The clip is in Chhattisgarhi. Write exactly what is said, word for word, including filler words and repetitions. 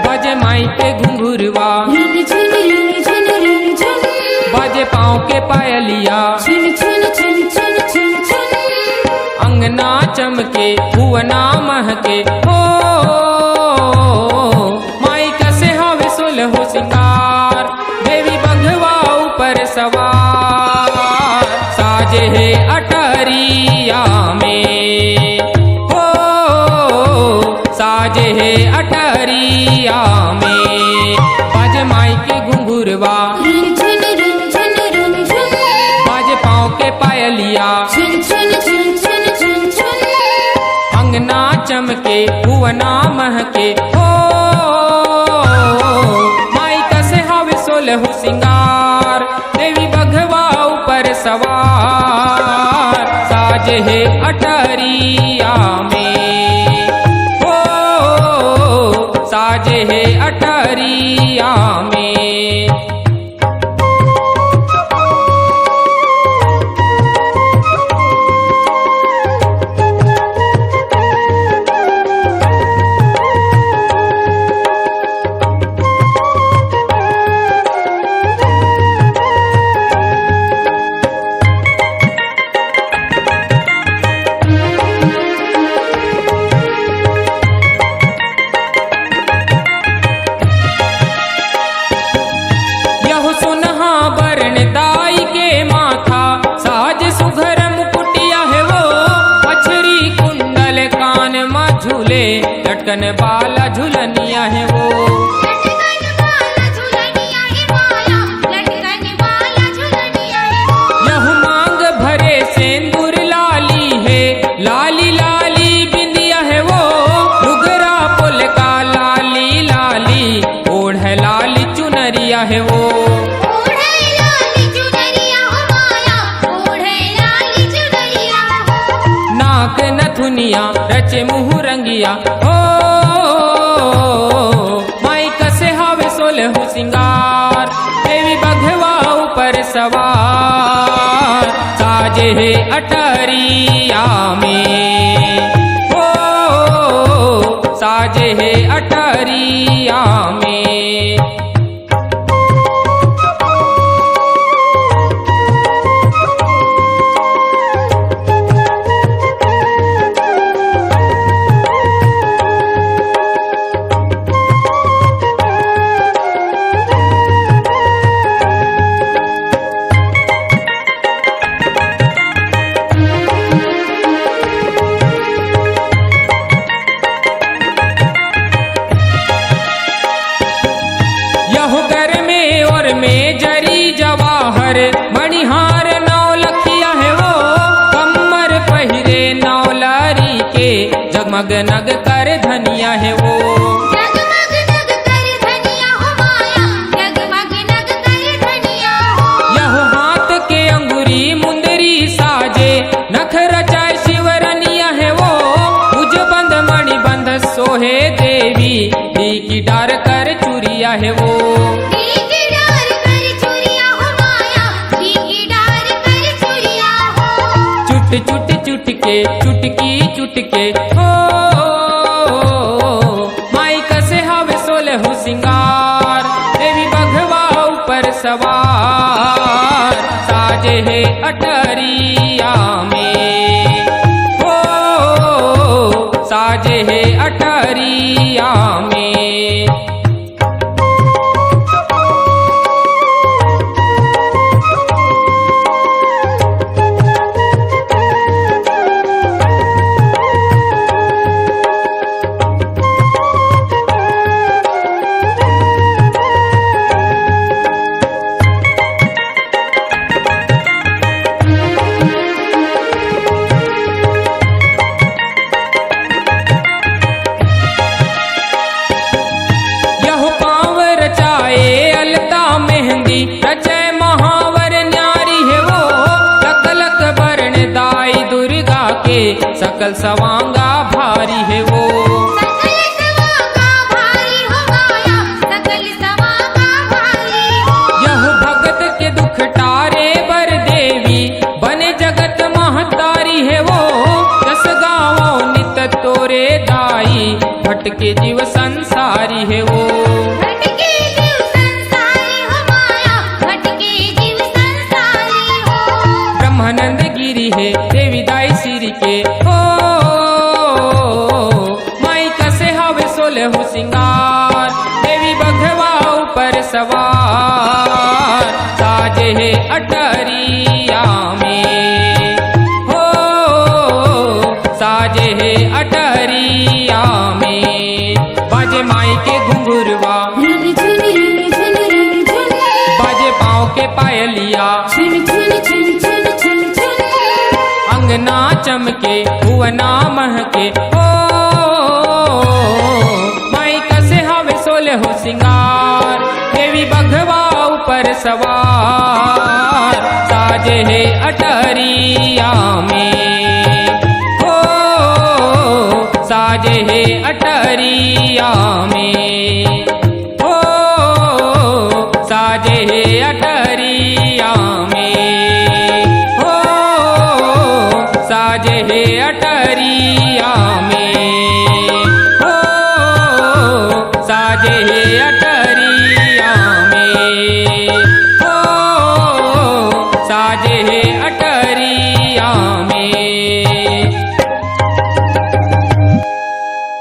बाजे माई के घुंघुरवा, झुन झुन रुन झुन रुन झुन। बाजे पाँव के पायलिया, झुन झुन झुन झुन झुन झुन। अंगना चमके, भुवना महके, हो। माई कसे हावे सोलहो सिंगार, देवी बघवा ऊपर सवार। साजे हे अटरिया में, हो, साजे हे अटरिया में। बाजे माई के घुंघुरवा, रुन झुन रुन झुन रुन झुन। बाजे पाँव के पायलिया, झुन झुन झुन झुन झुन झुन। अंगना चमके, भुवना महके, हो। माई कसे हावे सोलहो सिंगार, देवी बघवा ऊपर सवार। साजे हे अटरिया में, हो, साजे हे अटरिया में। यहु सोनहा बरन दाई के माथा, साज सुघर मुकुटिया हे वो। पछरी कुंडल कान म झूले, लटकन बाला झुलनिया हे वो। लटकन बाला झुलनिया हे माया, लटकन बाला झुलनिया हे वो। यहु मांग भरे सेंदूर लाली हे, लाली लाली बिंदिया हे वो। लुगरा पोलका लाली लाली, ओढ़े लाली चुनरिया हे वो। ओढ़े लाली चुनरिया हो माया, ओढ़े लाली चुनरिया हो। नाक नथुनिया रचे मुँह रंगिया हो। माई कसे हावे सोलहो सिंगार, देवी बघवा ऊपर सवार। साजे हे अटरिया में, हो, साजे हे अटरिया में। यहु कर में ओर में जरी जवाहर, मणिहार नौ लखिया हे वो। कमर पहिरे नौ लारी के, जगमग नग कर धनिया हे वो। जगमग नग कर धनिया हो माया, जगमग नग कर धनिया हो। यहु हाथ के अंगुरी मुंदरी साजे, नख रचाए शिवरनिया हे वो। उज बंद मणि बंद सोहे देवी, टीकी डार कर चुरिया हे वो। टीकी डार कर चुरिया हो माया, टीकी डार कर चुरिया हो। चुट चुट चुट के, चुटकी चुट के, हो। माई कसे हावे सोलहो सिंगार, देवी बघवा ऊपर सवार। साजे हे अटरिया में, हो, साजे हे अटरिया में। सकल सवांगा भारी हे वो। सकल सवांगा भारी हो माया, सकल सवांगा भारी। यहू भगत के दुख टारे बर देवी, बने जगत महतारी हे वो। जस गावों नित तोरे दाई, भटके जीव संसारी हे वो। भटके जीव संसारी हो माया, भटके जीव संसारी हो। ब्रह्मानंद गिरी हे देवी दाई सिर के हो। माई कसे हवे सोलहू सिंगार, देवी बघवा ऊपर सवार। साजे हे अटरिया में हो, साजे हे अटरिया में। बाजे माई के घुंघुरवा, झुन झुन झुन झुन झुन झुन। बाजे पाँव के पायलिया, झुन झुन झुन झुन झुन झुन। अंगना चमके भुवना महके हो। माई कसे हवे सोलहू सिंगार, देवी बघवा ऊपर सवार। साजे हे अटरिया में हो, साजे हे अटरिया में।